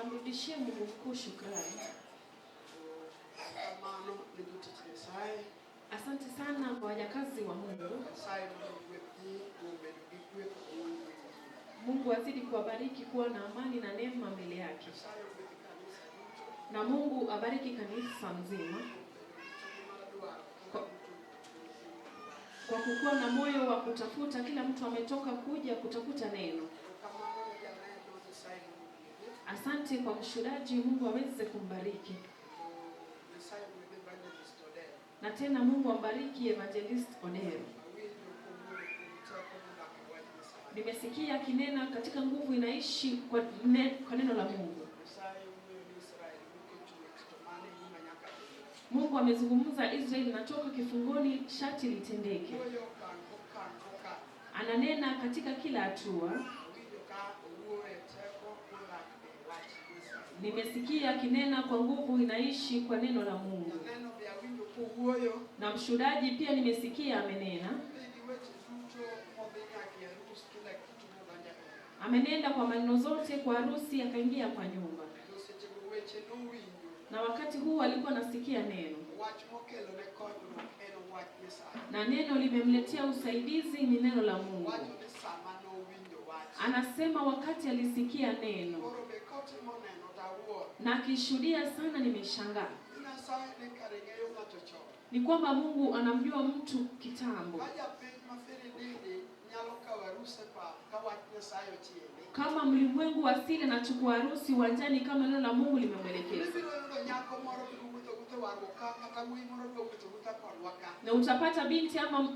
Namrudishia Mungu mkuu shukrani. Kamano ne jotich Nyasaye. Asante sana kwa wajakazi wa Mungu. Nyasaye mondo ogwedhgi kuom bedo gi kwe kod ng'wono. Mungu azidi kuwabariki kuwa na amani na neema mbele yake, Nyasaye ogwedh kanisa duto na Mungu abariki kanisa mzima kuom bedo gi chuny mar dwaro kaka duto. Kwa kukuwa na moyo wa kutafuta. Kila mtu ametoka kuja kutafuta neno. Erokamano ne janeno. Nyasaye mondo ogwedhe. Asante kwa mshuhudaji, Mungu aweze kumbariki, Nyasaye ogwedh Evangelist Odero. Na tena Mungu ambariki Evangelist Odero. Awinjo kowuoyo kuom teko modak e wach Nyasaye. Nimesikia akinena katika nguvu inaishi kwa neno la Mungu. Nyasaye owuoyo ni Israel wuok e twech to mano e gima nyaka timre. Mungu amezungumza, Israeli natoka kifungoni, sharti litendeke. Owuoyo okang' kokang' kokang'. Ananena katika kila hatua. Awinjo ka owuoyo e teko modak e wach Nyasaye. Nimesikia akinena kwa nguvu inaishi kwa neno la Mungu. Janeno be awinjo kowuoyo Na mshuhudaji pia nimesikia amenena, dhi gi weche duto modhi nyaka e arus kila kitu modonjo e ot. Amenenda kwa maneno zote kwa harusi, akaingia kwa nyumba. To sechego weche nowinjo. Na wakati huu alikuwa anasikia neno, Wach mokelo ne konyruok en wach Nyasaye. Na neno limemletea usaidizi ni neno la Mungu. Wacho ni sama nowinjo wach. Anasema wakati alisikia neno Koro be kotimo neno tawuoro. Na akishuhudia sana, nimeshangaa Ni Nyasaye ne kare ng'eyo ng'ato chon. Ni kwamba Mungu anamjua mtu kitambo. Ka japiny ma Firididi nyalo kawo arus e pap ka wach Nyasaye ochiele. Kama mlimwengu asili anachukua harusi uwanjani kama neno la Mungu limemwelekeza, Ibiro yudo nyako moro biro wuotho wuotho warruok ka kata wuoyi moro biro wuotho wuotha kodwa ka. Na utapata binti ama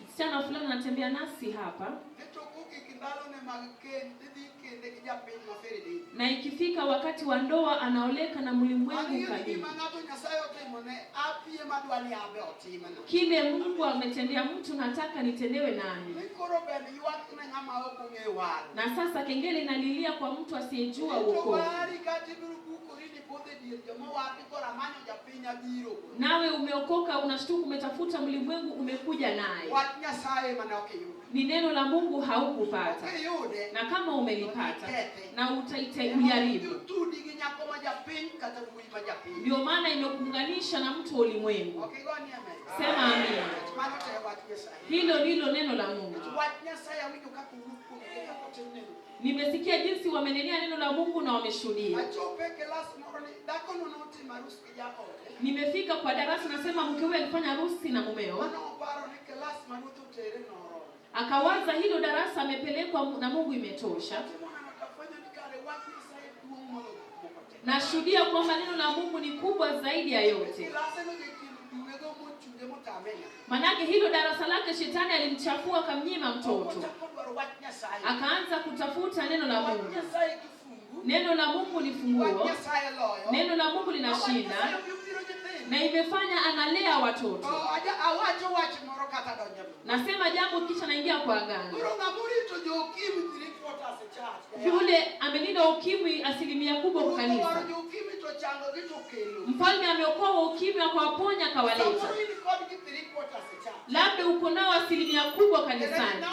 msichana fulani anatembea nasi hapa, Ni to kogik ndalone mag kend tidhi kende gi japiny ma Firididi. Na ikifika wakati wa ndoa anaoleka na mlimwengu Ang'eyo ni kabisa. gima ng'ato Nyasaye otimone apiem adwa ni abe otimna. Kile Mungu ametendea mtu nataka nitendewe nami. Ni koro bende ywak ne ng'ama ok ong'eyo waro. Na sasa kengele inalilia kwa mtu asiyejua To wokovu. wari kata ibiro bukori ni podho e dier joma war ni koro amanyo japiny abiro. Nawe umeokoka, unashtuka, umetafuta mlimwengu, umekuja naye. Wach Nyasaye mane ok iyudo. Ni neno la Mungu haukupata, Ok iyude. Na kama umelipata na utaite ujaribu, Tudi gi nyako ma japiny kata wuoyi ma japiny. Ndio maana imekuunganisha na mtu wa ulimwengu. Ok igo ni amen. Sema amina. Mano to e wach Nyasaye. Hilo ndilo neno la Mungu. Wach Nyasaye awinjo kaka owuok kuom gi kaka otim neno. Nimesikia jinsi wamenenea neno la Mungu na wameshuhudia. Achopo e kilas moro ni dhakono notimo arus gi jaode. Nimefika kwa darasa, nasema mke huyu alifanya harusi na mumeo, Mano oparo ni kilas ma ruoth otere noromo. Akawaza hilo darasa amepelekwa na Mungu imetosha. Atimo neno tafwenyo ni kare wach Nyasaye duong' moloyo gik moko te. Nashuhudia kwamba neno la Mungu ni kubwa zaidi ya yote. Kilase no jachien oduwego mochunge motame nyathi. Manake hilo darasa lake shetani alimchafua akamnyima mtoto, Ochako dwaro wach Nyasaye. Akaanza kutafuta neno la Wach Mungu. Nyasaye kifungu. Neno la Mungu ni Wach funguo, Nyasaye loyo. Neno la Mungu Wach linashinda Nyasaye omiyo biro nyithindo. Na imefanya analea watoto. Oh, awacho wach moro kata donjo. Nasema jambo kisha naingia kwa agano. Koro ng'ama orito jo ukimwi three quarters e church. Yule amelinda ukimwi asilimia kubwa kwa Ruoth kanisa. owaro jo ukimwi to chango gi to kelo. Mfalme ameokoa ukimwi akawaponya akawaleta. Samoro in kodgi three quarters e church. Labda uko nao asilimia kubwa kanisani.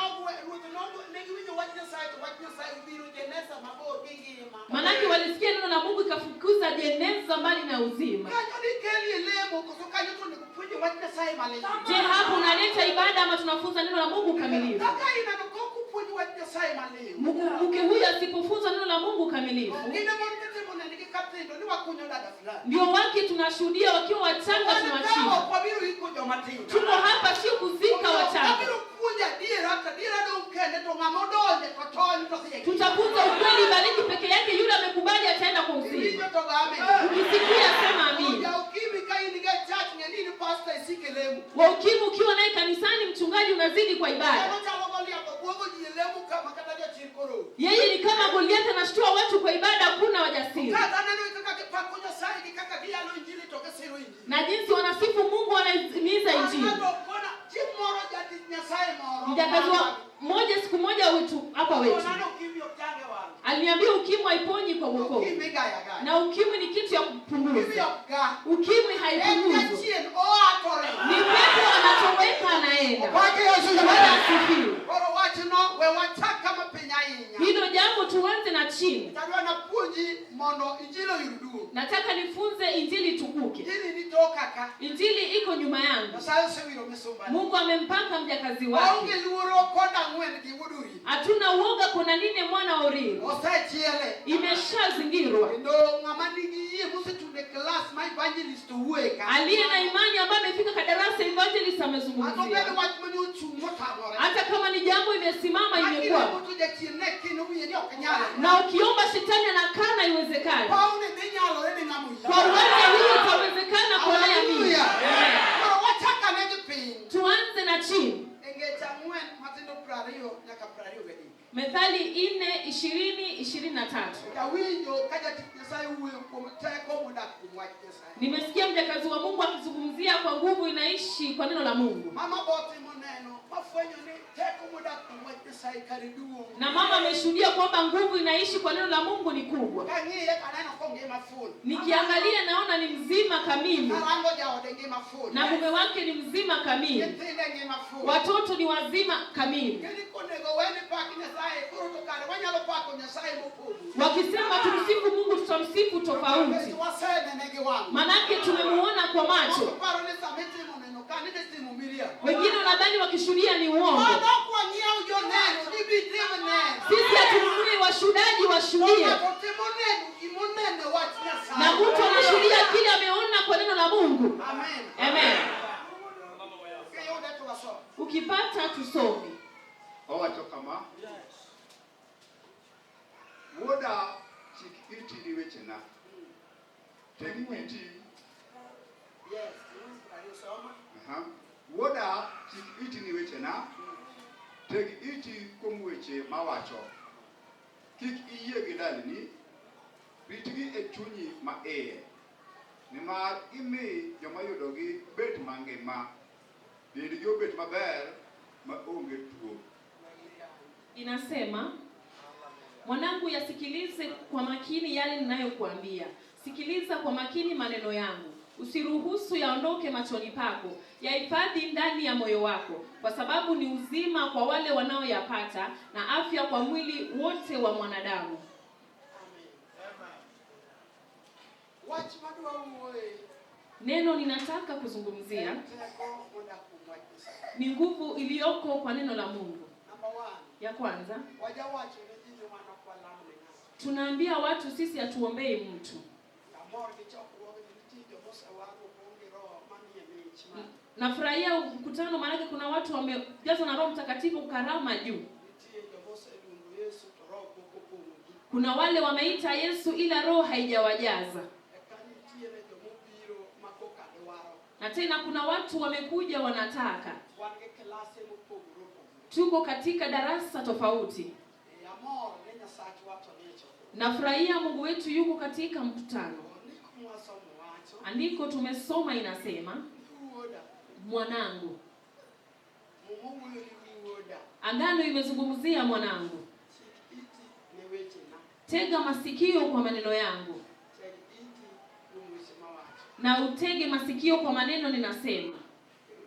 Ruoth ne giwinjo wach Nyasaye to wach Nyasaye obiro jeneza mabor gi ngima. Manake walisikia neno la Mungu ikafukuza jeneza mbali na uzima. Kanyo nikelie lemo koso kanyo to onego puonje wach Nyasaye maler. Je, hapo unaleta ibada ama tunafunza neno la Mungu kamilifu? Kaka ineno kok upuonj wach Nyasaye maliw. Mke huyu asipofunza neno la Mungu kamilifu, Gine mon mitimo nendgi katindo ni wakunyo dada fulani. Ndio wake tunashuhudia wakiwa wachanga Wan ka tunawachimba. ok wabiro iko joma tindo. Tuko hapa sio kuzika wachanga. Wabiro puonjo adiera to adiera dong' kende to ng'ama odonje to tony to dhi e Tutafunza ukweli, bariki peke yake, yule amekubali ataenda kwa uzima. Iwinjo to go amen. Ukisikia sema amina. Ja ukimwi ka in ga church ng'e ni in pastor isike lemo. Wa ukimwi ukiwa naye kanisani, mchungaji unazidi kwa ibada. Mano chalo Goliath obwogo ji e lemo kama kata jachir koro. Yeye ni kama Goliath anashtua watu kwa ibada, hakuna wajasiri. Kata aneno kaka gipako Nyasaye gi kaka giyalo injili to gisiro injili. Na jinsi wanasifu Mungu wanaihimiza injili. Ng'ato kona chieng' moro jatich Nyasaye moro. Mjakazi wa mmoja siku moja wetu hapa wetu Onano ukimwi ok change wang'. aliniambia ukimwi haiponyi kwa wokovu, Ukimwi gaya gaya. Na ukimwi ni kitu ya Ukimwi kupunguza. ok ga. Ukimwi En haipunguzwi, jachien oa to ringo. Ni pepo anatoweka anaenda. Opake Yesu. Bwana asifiwe. Koro wachno we wachak kama piny ahinya. Hilo jambo tuanze na chini. Tadwa napuonji moro. Mondo injili oyud duong'. Nataka nifunze injili itukuke. Injili ni toka ka. Injili iko nyuma yangu. Nyasaye osewiro misumbane. Mungu amempaka mjakazi Waonge wake. luoro kod ang'wen gi wuod Uri. Hatuna uoga, kuna nini mwana wa Urithi Osechiele. Imeshazingirwa. Kendo ng'ama nigi yie mosetundo e klas ma evangelist owuoye ka. Aliye na imani ambaye amefika kadarasa evangelist Kata obed amezungumzia, wach mane ochung' motamore. hata kama ni jambo imesimama Makiremo imekwama, to jachien ne kino wiye ni ok nyalre. Na ukiomba shetani anakana haiwezekani. Pawni dhi nyalore ni ng'ama oyie. Kwa uwanja huo itawezekana kwa nayeamini. Hallelujah. Koro wachak ane gi piny. Tuanze na chini. E ngeche ang'wen matindo 20 nyaka 23. Methali 4:20-23. Awinjo ka jatich Nyasaye wuoyo kuom teko modak kuom wach Nyasaye. Nimesikia mjakazi wa Mungu akizungumzia kwa nguvu inaishi kwa neno la Mungu, Mama botimo neno mafwenyo ni teko modak kuom wach Nyasaye kare duong'. Na mama ameshuhudia kwamba nguvu inaishi kwa neno la Mungu ni kubwa. Kang'iye kaneno kongima full. Nikiangalia naona ni mzima kamili, Karango jaode ngima full. Na mume wake ni mzima kamili, Nyithinde ngima full. Watoto ni wazima kamili. Ngeni konego weni pak Nyasaye koro to kare wanyalo pako Nyasaye mopogore. Wakisema tumsifu Mungu, tutamsifu tofauti, Nikech wasenene gi wang'. Manake tumemuona kwa Moko macho. paro ni sama itimo neno ka ni dhi timo miriambo. Wengine wanadhani wakishuhudia ni uongo. Mano ok wang'iew joneno ni bi tim neno. Sisi hatununui washuhudaji washuhudie, Ng'ato timo neno gimoneno wach Nyasaye. Na mtu anashuhudia kile ameona kwa neno la Mungu. Amen. Amen. Kiyude to wasom. Ukipata tusome. Owacho kama, "Wuoda, chik iti ni wechena. Teg iti." Yes, 4:20 soma. Aha. "Wuoda, chik iti ni wechena. Teg iti kuom weche mawacho. Kik iyie gi dalni, ritgi e chunyi ma iye. Nimar gimi joma yudogi bet mangima, dendgi obet maber ma onge tuo." Inasema, "Mwanangu, yasikilize kwa makini yale ninayokuambia. Sikiliza kwa makini maneno yangu. Usiruhusu yaondoke machoni pako, yahifadhi ndani ya moyo wako, kwa sababu ni uzima kwa wale wanaoyapata na afya kwa mwili wote wa mwanadamu." Amen. Wach madwa wuoye Neno ninataka kuzungumzia en teko modak kuom wach Nyasaye. Ni nguvu iliyoko kwa neno la Mungu. Number one, Ya kwanza, wajawacho ne ji ni wan ok walam ne ng'ato. Tunaambia watu sisi hatuombei mtu. Amor gi chokruogni nitie jomosewar mopong' gi roho manie mich ma Nafurahia mkutano, maanake kuna watu wamejazwa na Roho Mtakatifu karama juu. Nitie jomoseluongo Yesu to roho pok opong'ogi. Kuna wale wameita Yesu ila roho haijawajaza, Eka nitiere jomobiro ma koka dwaro. Na tena kuna watu wamekuja wanataka. Wan gi klase mopogore opogore. Tuko katika darasa tofauti. E, amor ne Nyasachwa to nie chokruok. Nafurahia Mungu wetu yuko katika mkutano. Ndiko mwasomo wacho Andiko tumesoma inasema, ni wuoda. "Mwanangu." Muma wuoyo ni wuoda. Agano imezungumzia mwanangu. Chik iti ne wechena. Tega masikio kwa maneno yangu, Teg iti kuom weche mawacho. Na utege masikio kwa maneno ninasema.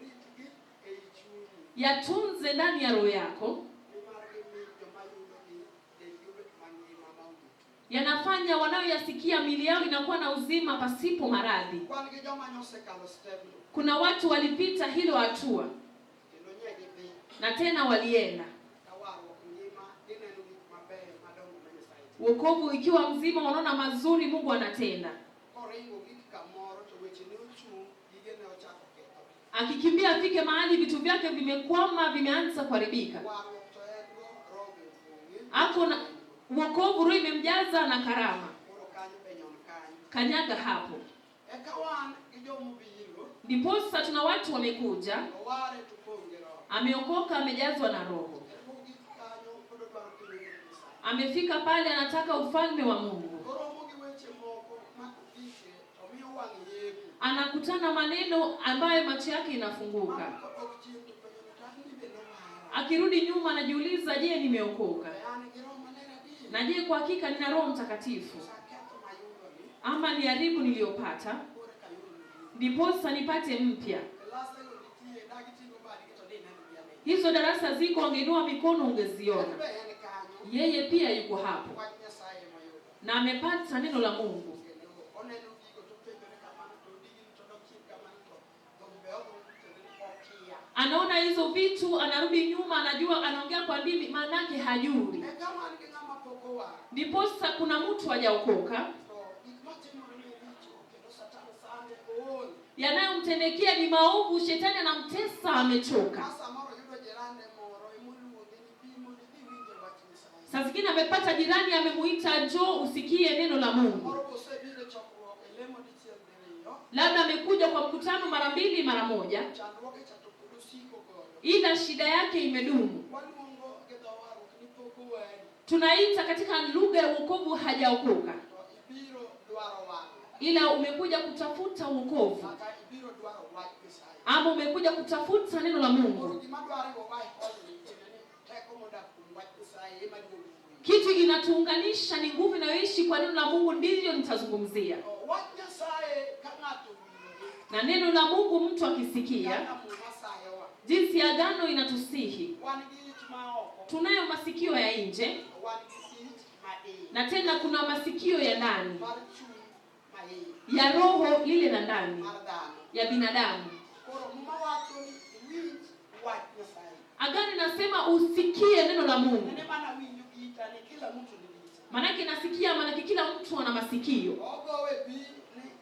Ritgi ei chunyi. Yatunze ndani ya roho yako, Nimar gimi joma yudogi dendgi obet mangima maonge tuo. Yanafanya wanaoyasikia mili yao inakuwa na uzima pasipo maradhi. Wan gi joma nosekalo stepno Kuna watu walipita hilo hatua kendo nye gidhi na tena walienda. ka warruok ngima gineno gik mabeyo madongo ma Nyasaye timo. Wokovu ikiwa mzima, wanaona mazuri Mungu anatenda. Koringo gik kamoro to weche ne ochung' gige ne ochako kethore. Akikimbia afike mahali vitu vyake vimekwama, vimeanza kuharibika. Warruok to en go roho be opong'e. Ako na wokovu, roho imemjaza na karama. Koro kanyo be nyon kanyo. Kanyaga hapo. Eka wan gi jomobiro Ndiposa tuna watu wamekuja, oware to pong' gi roho. Ameokoka, amejazwa na Roho, Mogik kanyo pod odwaro pinyruodh Nyasaye. Amefika pale, anataka ufalme wa Mungu. Oromo gi weche moko ma kokike to miyo wang' yepo. Anakutana maneno ambayo macho yake inafunguka. Mano kodok chien to penjo ni to an ni be nowara. Akirudi nyuma anajiuliza, je, nimeokoka? Be an gi roho maler adier? Na je, kwa hakika nina Roho Mtakatifu? Koso aketho mayudo ni Ama niharibu niliyopata, koro eka ayudo manyien. Ndiposa nipate mpya. Klasego nitie dagiting'o badgi to dineno gi ane. Hizo darasa ziko, wangeinua mikono En ungeziona. be en kanyo. Yeye pia yuko hapo. Wach Nyasaye ema yudo. Na amepata neno la Mungu. Kendo oneno gigo topenjore kamano to digni to dok chien kamano to dhogi be odhi tiende ni okia. Anaona hizo vitu, anarudi nyuma, anajua anaongea kwa ndimi, maanake hajui. Eka wan gi ng'ama pok owar Ndiposa kuna mtu hajaokoka, to gik matimore ne richo kendo Satan sande ool. Yanayomtendekea ni maovu, shetani anamtesa, amechoka. Ma samoro yudo jirande moro emoluonge ni bi mondo idhi iwinje wach Nyasaye. Saa zingine amepata jirani amemuita, njoo usikie neno la Mungu. Moro bosebiro e chokruok e lemo dichiel diriyo. Labda amekuja kwa mkutano mara mbili mara moja, Chandruoge cha to pod osiko godo. Ila shida yake imedumu. Waluongo gi dho warruok ni pok owari. Tunaita katika lugha ya wokovu hajaokoka, To ibiro dwaro wang'e. Ila umekuja kutafuta wokovu Kata ibiro dwaro wach Nyasaye. ama umekuja kutafuta neno la Koro Mungu. gima dwaro wa e hall ni tiende ni teko modak kuom wach Nyasaye ema duogo wuoyi. Kitu inatuunganisha ni nguvu inayoishi kwa neno la Mungu, ndivyo nitazungumzia. To wach Nyasaye ka ng'ato winje, Na neno la Mungu mtu akisikia, kaka Muma sayowa. jinsi agano inatusihi. Wan gi it ma oko, Tunayo masikio ya nje to wan gi it ma iye. na tena kuna masikio ya ndani, Mar chuny ma iye. ya roho lile la ndani Mar dhano. ya binadamu. Koro Muma wacho ni iwinj wach Nyasaye. Agano inasema usikie neno la Mungu. Nene mana winjo ita ni kila mtu nigi ite. Manake nasikia, manake kila mtu ana masikio. Ogowe bi ni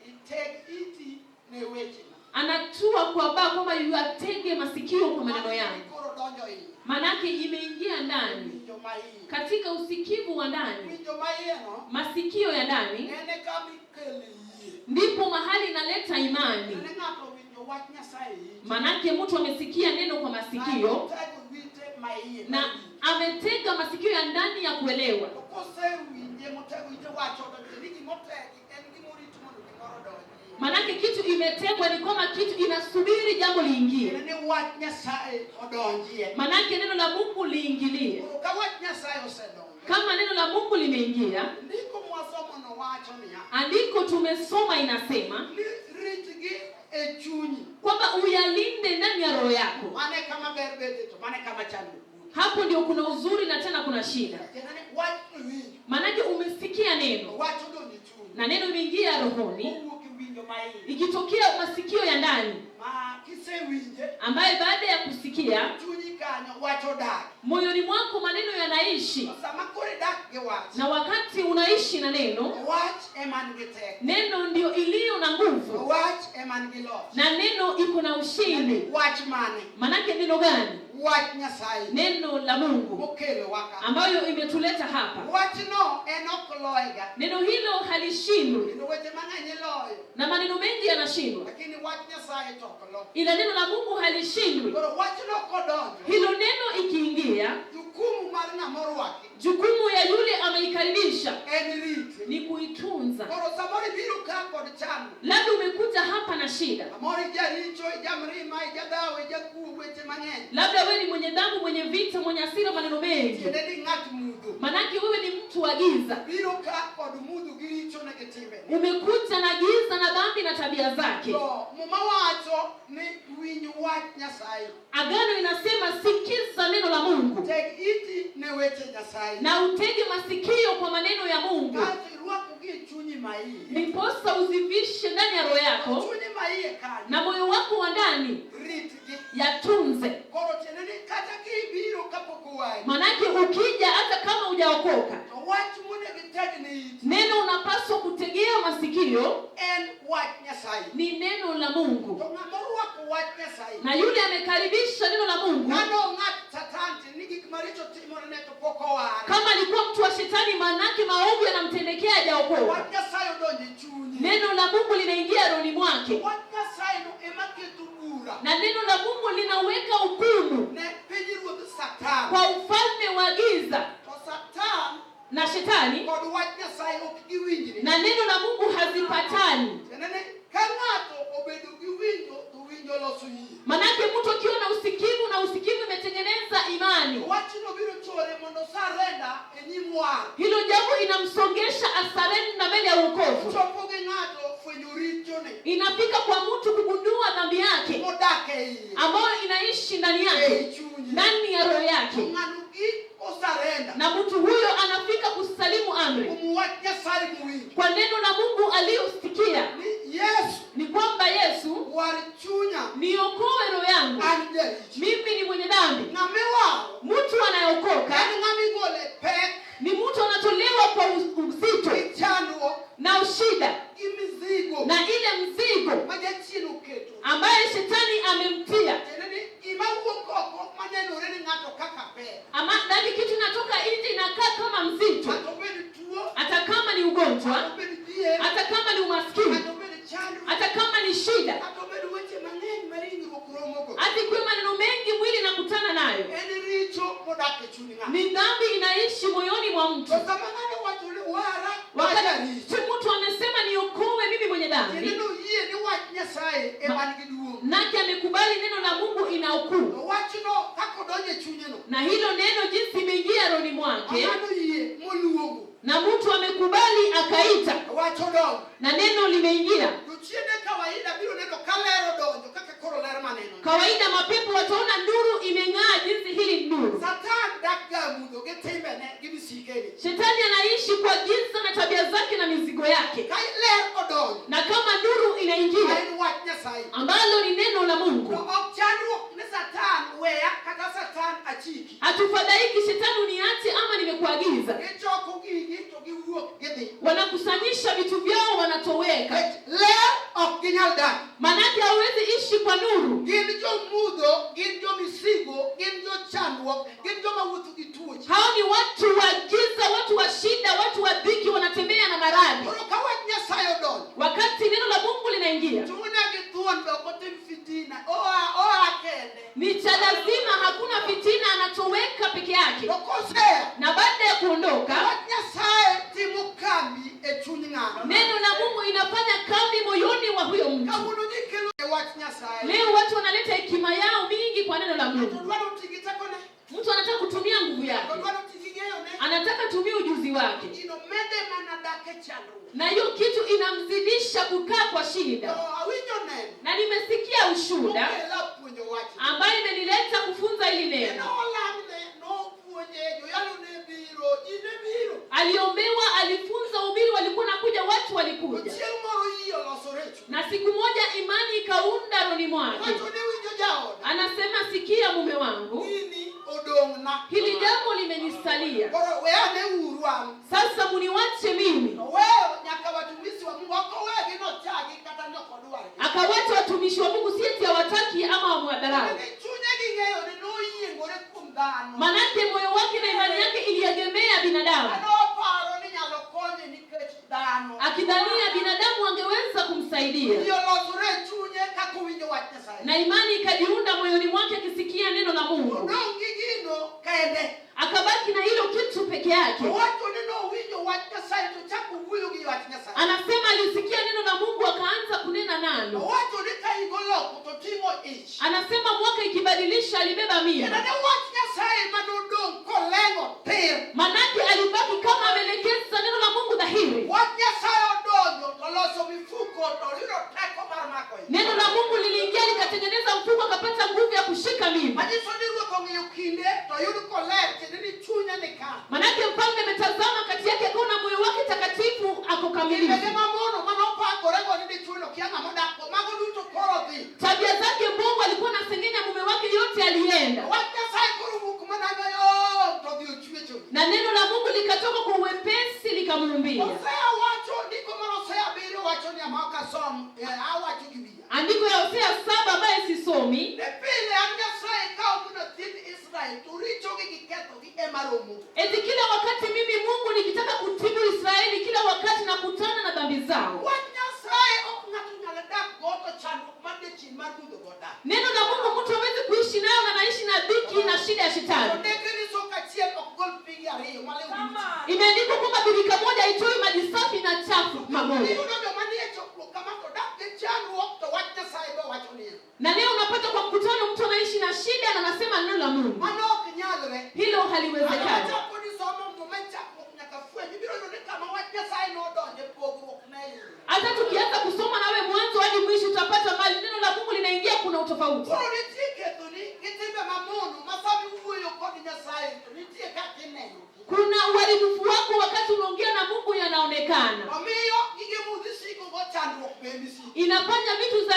iteg iti ne wechena. Anatua kwa baa kwamba yuatege masikio kwa maneno yangu. Koro donjo iye. Manake imeingia ndani Winjo ma iye. katika usikivu wa ndani, Winjo ma iye no, masikio ya ndani, nene kama ikelo yie. ndipo mahali inaleta imani. Nene ng'ato owinjo wach Nyasaye ite. Manake mtu amesikia neno kwa masikio Otego wite ma iye. na ametega masikio ya ndani ya kuelewa. To kosewinje motego ite wacho odonjo ni gimotegi en gimorito mondo gimoro odonji. Manake kitu imetegwa ni kama kitu inasubiri jambo liingie. Tiende ni wach Nyasaye odonjie. Manake neno la Mungu liingilie. Koro ka wach Nyasaye osedonjo, Kama neno la Mungu limeingia, ndiko mwasomo no wacho niya, andiko tumesoma inasema ni ritgi e chunyi. kwamba uyalinde ndani ya roho yako. Mane kama ber bede to mane kama chandruok wuokie. Hapo ndio kuna uzuri na tena kuna shida. Tiende ni wach iwinjo, Manake umesikia neno wach odonjo e chunyi. na neno imeingia rohoni, Owuok e winjo ma iye. ikitokea masikio ya ndani, Ma kisewinje, ambaye baada ya kusikia chunyi kanyo wach odak. moyoni mwako maneno yanaishi, To sama koro idak gi wach, na wakati unaishi na neno, wach ema nigi teko. neno ndio iliyo na nguvu Wach ema nigi loch. na neno iko na ushindi. Wach mane? Manake neno gani? Wach Nyasaye Neno la Mungu mokelowa ka. ambayo imetuleta hapa. Wachno en ok loyega. Neno hilo halishindwi Kendo weche mang'eny iloyo, na maneno mengi yanashindwa, lakini wach Nyasaye to ok lo. ila neno la Mungu halishindwi. Koro wachno kodonjo, Hilo neno ikiingia, jukumu mar ng'ama orwaki jukumu ya yule ameikaribisha en rite. ni kuitunza. Koro samoro ibiro ka kod chandruok. Labda umekuja hapa na shida, Samoro ijaricho, ijamrima, ijadhawo, ijakuo, weche mang'eny. labda wewe ni mwenye dhambi, mwenye vita, mwenye hasira, maneno mengi. Tiende ni ng'at mudho. Manake wewe ni mtu wa giza, Biro ka kod mudho gi richo ne gi timbene. umekuja na giza na dhambi na tabia zake. To Muma wacho ni winj wach Nyasaye. Agano inasema sikiza neno la Mungu Teg iti ne weche Nyasaye. na utege masikio kwa maneno ya Mungu, Kasto irwakogi e chunyi maiye. ndiposa uzivishe ndani ya roho yako Chunyi maiye kanyo. na moyo wako wa ndani Ritgi. yatunze. Koro tiende ni kata kibiro kapok owari, Manake ukija hata kama hujaokoka, to wach monego iteg ne iti neno unapaswa kutegea masikio en wach Nyasaye. ni neno la Mungu, To ng'ama orwako wach Nyasaye, na yule amekaribisha neno la Mungu, ng'ano ng'at Satan tiende ni gik maricho timore ne to pok oware. kama alikuwa mtu wa shetani, manake maovu yanamtendekea hajaokoka. Wach Nyasaye odonjo e chunye. Neno la Mungu linaingia rohoni mwake, Wach Nyasaye no ema keto bura na neno la Mungu linaweka hukumu ne pinyruodh Satan. kwa ufalme wa giza To Satan na shetani kod wach Nyasaye ok giwinjre. na neno la Mungu hazipatani. Tiende ni ka ng'ato obedo gi winjo to winjo loso yie. Manake mtu akiwa na usikivu na usikivu imetengeneza imani, Wachno biro chore mondo sarenda e nyim war. hilo jambo inamsongesha asarenda mbele ya wokovu. Chopo gi ng'ato fwenyo richone Inafika kwa mtu kugundua dhambi yake modak e iye. ambayo inaishi ndani yake, Ei chunye. ndani ya roho To yake. ng'ano gik Osarenda. Na mtu huyo anafika kusalimu amri Kuom wach Nyasaye mowinjo. Kwa neno la Mungu aliyosikia. Ni Yesu Ni kwamba Yesu, war chunya niokoe roho yangu, an jaricho. Mimi ni mwenye dhambi. Ng'ama iwaro Mtu anayeokoka en ng'ama igolo e pek ni mtu anatolewa kwa uzito gi chandruok na ushida gi mizigo na ile mzigo ma jachien oketo. Ambaye shetani amemtia. Tiende ni gima wuok oko manenore ni ng'ato kaka pek. Ama ndani kitu inatoka nje inakaa kama mzito, Kata obed tuo, hata kama ni ugonjwa, kata obed dhier, hata kama ni umaskini, kata obed chandruok, hata kama ni shida, kata obed weche mang'eny ma ringruok romogo. Hata ikiwa maneno mengi mwili nakutana nayo, En richo modak e chuny ng'ato. Ni dhambi inaishi moyoni mwa mtu. To sama ng'ato wacho ni wara Wakati jaricho. mtu amesema niokoe mimi mwenye Tiende dhambi, ni oyie ni wach Nyasaye ema nigi duong'. Nake amekubali neno la Mungu ina ukuu. To wachno kaka odonjo e chunyeno. Na hilo neno jinsi imeingia rohoni mwake, Ng'ano yie moluongo. Na mtu amekubali akaita, Wach odonjo. Na neno limeingia. Jochiende kawaida biro neno ka ler odonjo kaka koro ler maneno. Kawaida mapepo wataona nuru imeng'aa jinsi hili nuru. Satan dak ga mudho gi timbene gi misikene. Shetani anaishi kwa jinsi na tabia zake na mizigo yake. Ka ler odonjo, Na kama nuru inaingia, en wach Nyasaye. Ambalo ni neno la Mungu. To ok chandruok ni Satan weya kata Satan achiki. Hatufadhaiki shetani uniache ama nimekuagiza. Gichoko gigi to giwuok gidhi. Wanakusanyisha vitu vyao wanatoweka. Nikech ler ok ginyal dak. Manake hawezi ishi kwa nuru. Gin jomudho, gin jomisigo, gin jochandruok, gin joma wuotho gi tuoche. Hao ni watu wa giza, watu wa shida, watu wa dhiki, wanatembea na maradhi. Koro ka wach Nyasaye odonjo, Wakati neno la Mungu linaingia, chune gi thuon be ok otim fitina, oa kende. Ni cha lazima, hakuna fitina, anatoweka peke yake. To kosea, Na baada ya kuondoka, wach Nyasaye timo kambi e chuny ng'ato. Neno la Mungu inafanya kambi moyoni wa huyo mtu. Kawuono ji kelo e wach Nyasaye. Leo watu wanaleta hekima yao mingi kwa neno la Mungu. Ng'ato dwaro ti gi tekone. Mtu anataka kutumia nguvu yake. Ng'ato dwaro ti gi ng'eyone. Anataka tumia ujuzi wake. Gino mede mana dak e chandruok. Na hiyo kitu inamzidisha kukaa kwa shida. To awinjo neno. Na nimesikia ushuhuda Okela puonjo wach. ambaye imenileta kufunza hili neno. Neno olamne, nopuonje, joyalo ne biro, ji ne biro. Aliombewa, alifunza ubiri, walikuwa nakuja, watu walikuja. Chieng' moro yie olosore e chunye. Na siku moja imani ikaunda rohoni mwake. Wacho ni winjo jaoda. Anasema sikia mume wangu, Gini odong'na. Hili jambo limenisalia. Koro we ane uru an. Sasa muniwache mimi. To weyo nyaka watumishi wa Mungu ok owegi nochagi kata ne ok odwargi. Akawacha watumishi wa Mungu, si eti hawataki ama wamwadharau. Ni chunye gi ng'eyo ni noyiengore kuom dhano. Manake moyo wake na imani yake iliegemea binadamu. Anoparo ni nyalo konye nikech dhano. Akidhania binadamu angeweza kumsaidia. Yie olosore e chunye kaka owinjo wach Nyasaye. Na imani ikajiunda moyoni mwake akisikia neno la Mungu. Odong' gi gino kende. Akabaki na hilo kitu peke yake. Owacho ni nowinjo wach Nyasaye to chako wuoyo gi wach Nyasaye. Anasema alisikia neno la Mungu akaanza kunena nalo. Owacho ni ka higa oloko to ting'o ich. Anasema mwaka ikibadilisha alibeba mimba. Kendo ne wach Nyasaye manodong' koleng'o tir. Manake alibaki kama ameelekeza neno la Mungu dhahiri. Wach Nyasaye odonjo to loso mifuko to yudo teko mar mako ich. Neno la Mungu liliingia likatengeneza mfuko akapata nguvu ya kushika mimba. Manyiso ni ruoth ong'iyo kinde to yudo koler tiende ni chunye ni ka. Manake mfalme ametazama kati yake akaona moyo wake takatifu ako kamilifu. Timbene mamono manopangorego ni dichuo kia ng'ama odak go mago duto koro dhi. Tabia zake mbovu, alikuwa anasengenya mume wake, yote alienda. Wach Nyasaye koro wuok mana mayom to dhi ochwecho. Na neno la Mungu likatoka kwa uwepesi likamuumbia. Hosea wacho ndiko mar Hosea 7 wacho ni ama ok asom, awacho gi wiya. Andiko ya Hosea 7 ambaye sisomi. Ne pile an Nyasaye ka ok nothiedh Israel to richogi gi kethogi ema romo. Eti kila wakati mimi Mungu nikitaka kutibu Israeli, kila wakati nakutana na dhambi zao. Wach Nyasaye ok ng'ato nyal dak go to chandruok mar jachien mar mudho go dak. Neno la Mungu mtu hawezi kuishi nayo na anaishi na dhiki na shida ya shetani. To ndeke ni soka achiel ok gol pigi ariyo maliw gi nitie. Imeandikwa kwamba birika moja haitoi maji safi na chafu pamoja. Iyudo joma nie chokruok kama to dak gi chandruok to wach Nyasaye be wacho niya. Na leo unapata kwa mkutano mtu anaishi na shida na anasema neno la Mungu. Mano ok nyalre. Hilo haliwezekani. Achako ni somo Muma chakruok nyaka fweny ibiro yudo ni kama wach Nyasaye nodonje pogruok ne yudo. Hata tukianza kusoma nawe mwanzo hadi mwisho utapata mali neno la Mungu linaingia kuna utofauti. Koro nitie kethoni gi timbe mamono ma sama iwuoyo kod kod Nyasaye to nitie kaka ineno. Kuna uharibifu wako wakati unaongea na Mungu yanaonekana. Omiyo gige mudho isiko go chandruok bende isiko. Inafanya vitu za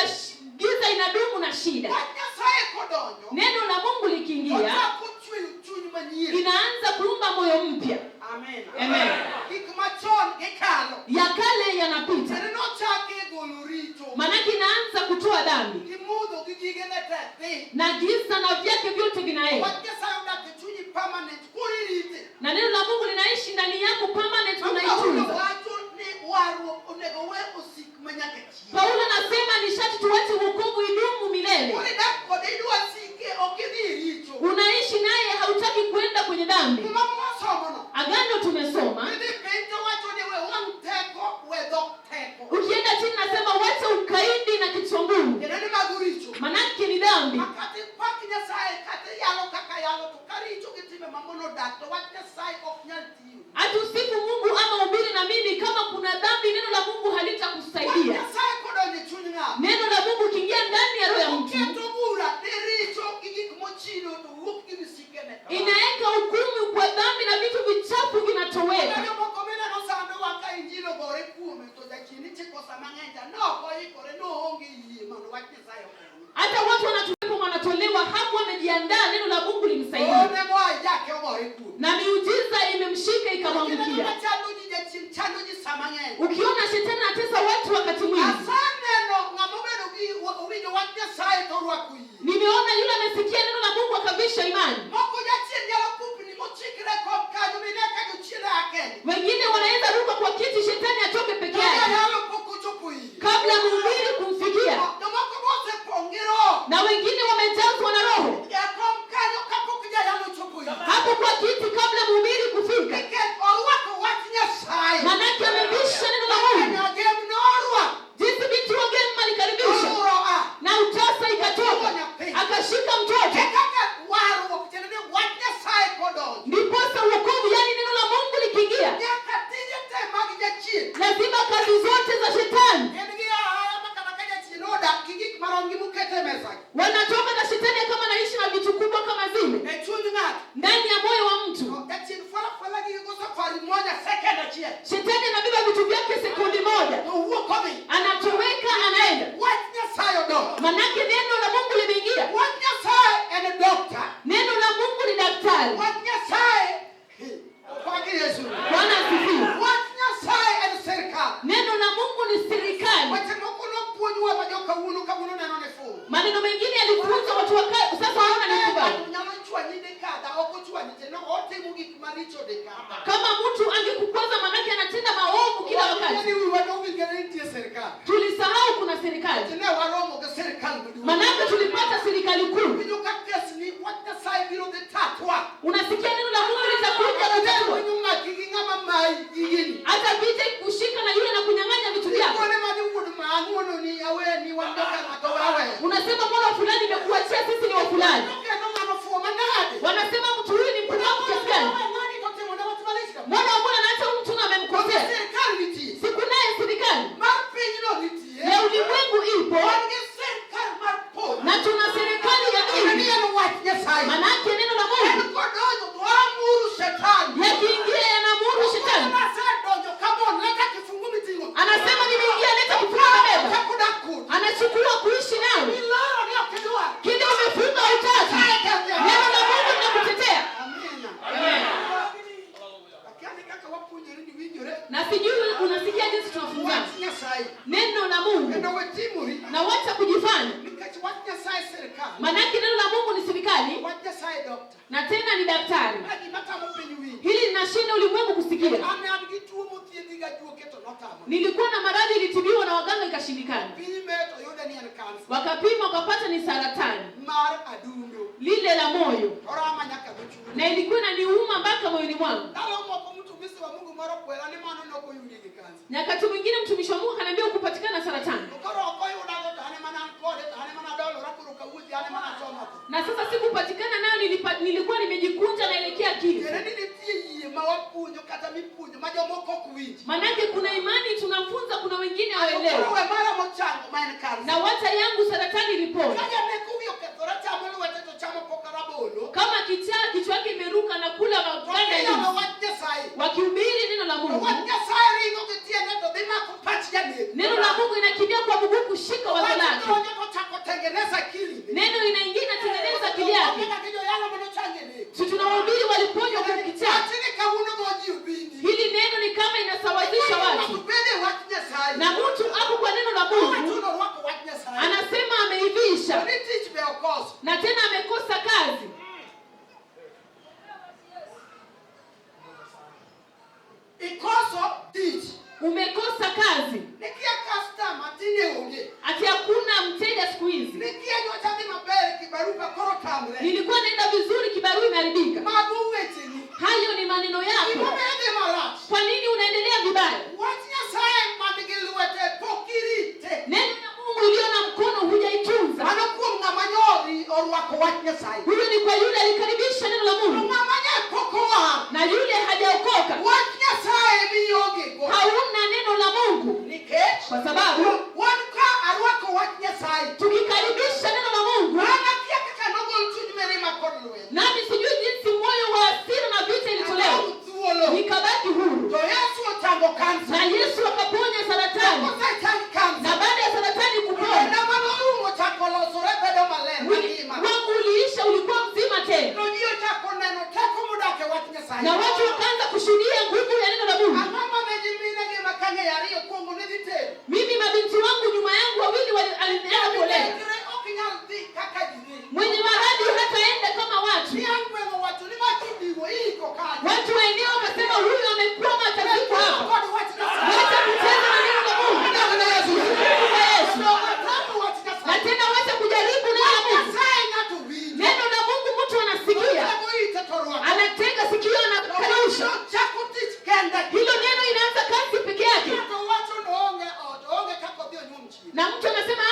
giza inadumu na shida. Wach Nyasaye kodonjo, Neno la Mungu likiingia, ochako chweyo chuny manyien. inaanza kuumba moyo mpya. Amen. Amen. Gik machon gikalo. Ya kale yanapita. Kendo nochake golo richo. Maanake inaanza kutoa dhambi. Gi mudho gi gigene te dhi. Na giza na vyake vyote vinaenda. Wach Nyasaye odak e chunyi permanent koro irite. Na neno la Mungu linaishi ndani yako permanent, Paulo unaitunza. wacho ni warruok onego we osik manyaka chieng'. Paulo anasema ni sharti tuache wokovu idumu milele. Koro idak kode idwa sike ok idhi e richo. Unaishi naye, hautaki kuenda kwenye dhambi. Muma mwasomono. Agano tumesoma. Idhi piny to wacho ni we wang' teko, we dhok teko. Ukienda chini nasema wacha ukaidi na kichwa ngumu. Kendo ni mago richo. Manake ni dhambi. Ma kata ipak Nyasaye kata iyalo kaka yalo to ka richo gi timbe mamono odak to wach Nyasaye ok nyal tiyo. Hatusifu Mungu ama ubiri na mimi, kama kuna dhambi neno la Mungu Wach halitakusaidia. Nyasaye kodonjo e chuny ng'ato. Neno la Mungu kiingia ndani ya roho ya mtu, Oketo bura ne richo gi gik mochido to wuok gi misikene. inaweka hukumu kwa dhambi na vitu vichafu vinatoweka. Jomoko mineno sandowa ka injili ogore kuome to jachien ichiko sa mang'eny cha nok oikore noonge yie mondo wach Nyasaye okonye. Hata watu wanatuwepo wanatolewa, hapo wamejiandaa neno la Mungu limsaidie, Onego ajake ogore kuome. na miujiza imemshika Kineno ikamwangukia. machando ji jachien chando ji sa mang'eny. Ukiona shetani anatesa watu wakati mwingi, Aseneno ng'ama obedo gi owinjo wach Nyasaye to orwako yie. nimeona yule amesikia neno la Mungu akavisha imani. Moko jachien nyalo pupni mochikre kom kanyo mine ka jochien a kende. Wengine wanaweza ruka kwa kiti, shetani atoke peke To yake jayalo pok ochopo ire. kabla mhubiri kumfikia, Jomoko bosepong' gi roho. na wengine wamejazwa na roho Jakom kanyo kapok jayalo ochopo ire. hapo kwa kiti kabla mhubiri kufika, Nikech orwako wach Nyasaye. manake amevisha neno la Mungu. Nyagem norwako. Jinsi binti wa Gem alikaribisha Oruro a. na utasa ikatoka, akashika mtoto. E kaka warruok tiende ni wach Nyasaye kodonjo. Ndiposa wokovu, yani neno la Mungu likiingia, Nyaka tije te mag jachien. lazima kazi zote za shetani Gin gi ahaya ma kata ka jachien odak gi gik marom gi mokete e mesa gi. wanatoka na shetani kama anaishi na vitu kubwa kama zile E chuny ng'ato. ndani ya moyo wa mtu. To jachien fwala fwala gigo safari moja second achiel. Shetani anabeba vitu vyake sekundi moja, To owuok odhi. anatoweka, anaenda. Wach Nyasaye odonjo. Manake neno la Mungu limeingia. Wach Nyasaye en doctor. Neno la Mungu ni daktari. Wach Nyasaye opak Yesu. Bwana asifiwe. Wach Nyasaye en sirkal. Neno la Mungu ni serikali. Weche moko nopuonjwa ma jokawuono kawuono neno ni fuwo. Maneno mengine yalifunzwa watu wa sasa wanaona ni kubali. Ng'ato nyalo chwanyi di kadha, ok ochwanyi te, no, otimo gik maricho di kadha. Kama mtu angekukwaza, manake anatenda maovu kila wakati. Ni wiwa nowinjore ni nitie sirkal. Tulisahau kuna serikali, Ne waromo gi sirkal maduong'. manake tulipata serikali kuu. Winjo ka kes ni wach Nyasaye biro dhi tatwa. Unasikia neno la Mungu litakuja kutatua Winjo ng'ati gi ng'ama mayi gigeni. hata vita kushika na yule na kunyang'anya vitu vyako. Ikone mani wuod ma ang'uono ni aweni wan joka ng'ato waweyo. Unasema mbona fulani imekuachia, sisi ni wa fulani. Kendo ng'ano fuwo manade. Wanasema mtu huyu ni mpumbavu kiasi gani? Ng'ani to timo ne wach malich kama. Mbona mbona anaacha huyu mtu na amemkosea? Sirkal nitie. Siku naye serikali Mar pinyno nitie. ya ulimwengu ipo Wan gi sirkal mar polo. na tuna serikali ya Kendo ni mbingu. en wach Nyasaye. Manake neno la En Mungu kodonjo to amuru shetani. yakiingia yanamuru shetani. Asedonjo come on, leta kifungu miting'o. Anasema nimeingia, leta kifungu beba. Chako dak kodi. Anachukua kuishi nawe Miloro ni ok idwar. kile umefunga hutaki. Neno la Mungu linakutetea. Amina. Akia ni kaka wapuonjore ni winjore. Na sijui unasikia jinsi tunafunzana Wach Nyasaye. neno la Mungu Kendo wetimori. na wacha kujifanya. Nikech wach Nyasaye sirkal. Manake neno la Mungu ni serikali Wach Nyasaye doctor. na tena ni daktari. Ma gima tamo piny winjo. Hili linashinda ulimwengu kusikia. An ne an gi tuo mothiedhi ga juoke to notamo. Nilikuwa na maradhi ilitibiwa na waganga ikashindikana, Pime to yude ni en kansa wakapima wakapata ni saratani mar adundo. lile la moyo, Orama nyaka dho chuny. na ilikuwa inaniuma mpaka moyoni mwangu. Ndalo moko mtumisi wa Mungu moro kwera ni mano ne ok oyudi gi kansa. Nyakati mwingine mtumishi wa Mungu akaniambia ukupatikana saratani, To koro ok oyudago to an ema ne an kode to an ema nadolora koro kawuothi an ema nachoma tho. na sasa sikupatikana nayo, nilikuwa nimejikunja naelekea kifo. Tiende ni nitie yie ma wapuonjo kata mipuonjo ma jomoko ok winji. Manake kuna imani tunafunza, kuna wengine Koro hawaelewi. we mara mochango ma en kansa. Na wata yangu saratani ilipona. Ka janeko wiye okethore chamo lwete to chamo poka rabolo. Kama kichaa kichwa yake Mungu inakimbia kwa mguu kushika wazo Wach lake. donjo to chako tengeneza akili. Neno inaingia inatengeneza akili yake. Kaka joyalo manochange ne. Si tunawahubiri waliponywa kwa kichaa. Wachni kawuono go ji obindi. Hili neno ni kama inasawazisha watu, Bede wach Nyasaye. na mtu hapo kwa neno la Mungu Wachuno orwako wach Nyasaye. anasema ameivisha To ni tich be okoso. na tena amekosa kazi. Ikoso tich. Umekosa kazi, Nikia customer tinde onge. ati hakuna mteja siku hizi. Nikia nyocha dhi maber kibarupa koro tamre. Nilikuwa naenda vizuri, kibarua imeharibika. Mago wecheni. Hayo ni maneno yako. Gimomiyo idhi marach. Kwa nini unaendelea vibaya? Wach Nyasaye man gi lwete pok irite. Neno ya Mungu iliyo na mkono hujaitunza. Mano kuom ng'ama nyori orwako wach Nyasaye. Huyo ni kwa yule alikaribisha neno la To Mungu ng'ama nye pok owar. na yule hajaokoka. Wach Nyasaye mionge go. Hauna neno la Mungu, Nikech kwa sababu wan ka arwako wach Nyasaye. tukikaribisha neno la Mungu, An akia kaka nogol chuny mirima kod lweny. nami sijui jinsi moyo wa hasira na vita ilitolewa, Akaw thuolo. nikabaki huru, To Yesu ochango kansa. na Yesu akaponya saratani, Osechang kansa. na baada ya saratani kupona Denda manorumo ochako losore bedo maler mwili mangima. wangu uliisha, ulikuwa mzima tena, To ji ochako neno teko modak e wach Nyasaye. na watu wakaanza kushuhudia nguvu ya neno la Mungu. Ang'o mane nyimine ma kang'eyo ariyo kuongo ne dhi tedo? Mimi mabinti wangu nyuma yangu wawili walianza kuolewa. Nikre ok inyal dhi kaka ji dhi. Mwenye maradhi hataenda kama watu. Niang' gweng'o owacho ni ma kidigo iiko kanyo. Watu wa eneo wakasema huyu amekwama, atazikwa hapa. Kod wach Nyasaye. Wacha kucheza na neno la Mungu. Adak ne Yesu. Utukufu kwa Yesu. Donge tamo wach Na Nyasaye. tena wacha kujaribu neno la Mungu. Nyasaye ng'ato winjo. Neno la Mungu mtu anasikia, Otego ite to orwako. anatega sikio na kukanusha. Ochako tich kende. Hilo neno inaanza kazi peke yake, Ng'ato wacho ni oonge ot, oonge kaka odhi onyuom chiege. na mtu anasema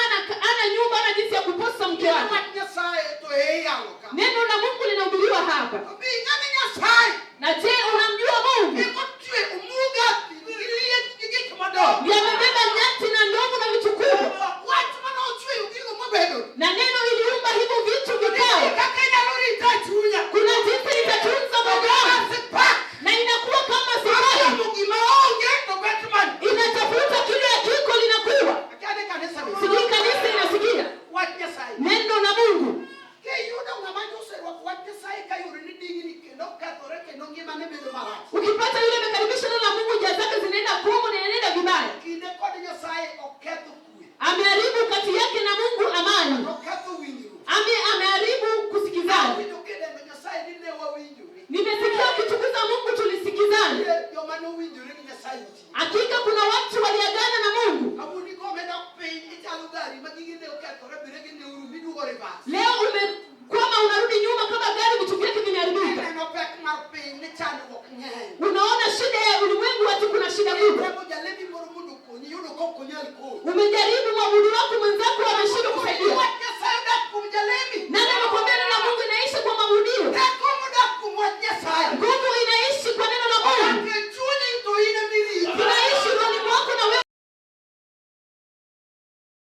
hana nyumba, hana jinsi ya kuposa mke wake. Wach Nyasaye to e iyalo ka. Neno la Mungu linahubiriwa hapa. To bi ng'ani Nyasaye Na je, unamjua Mungu? emotwe omuga gi liech gi gik madongo. Ndiye amebeba nyati na ndovu na vitu kubwa, Wach mane ochweyo gigo mobedo. na neno iliumba hivyo vitu vikao. Kaka inyalo rita e chunya. Kuna jinsi nitatunza moyo wangu, Sipak. na inakuwa kama sifai, Asomo gima onge to bet man. inatafuta kile hakiko linakuwa. Akia ni kanisa ni. Sijui kanisa inasikia Wach Nyasaye. neno la Mungu. Kiyudo ng'ama nyoserwako wach Nyasaye ka yore ni digni kendo kethore kendo ngimane bedo marach. Ukipata yule amekaribisha neno la Mungu, njia zake zinaenda kombo na inaenda vibaya, Kinde kod Nyasaye oketho kwe. ameharibu kati yake na Mungu amani, Oketho winjruok. Ameharibu kusikizana. Awinjo kidendo Nyasaye ni ne wawinjore. Nimesikia ukitukuza Mungu, tulisikizana. Nitie joma nowinjore gi Nyasaye nitie. Hakika kuna watu waliagana na Mungu. Kawuono igome dok piny ichalo gari ma gige ne okethore birege ne orumo iduogo reverse. Leo umekwama, unarudi nyuma kama gari, vitu vyake vimeharibika. Ineno pek mar piny ni chandruok ng'eny. Unaona shida ya ulimwengu, watu kuna shida kubwa. Itemo jalemi moro mondo okonyi iyudo ka ok onyal konyi. Umejaribu mwabudu wako mwenzako, ameshindwa kusaidia. Wach Nyasaye odak kuom jalemi. Nani amekwambia neno la Mungu inaisha kwa mabudio? Teko modak kuom wach Nyasaye. Nguvu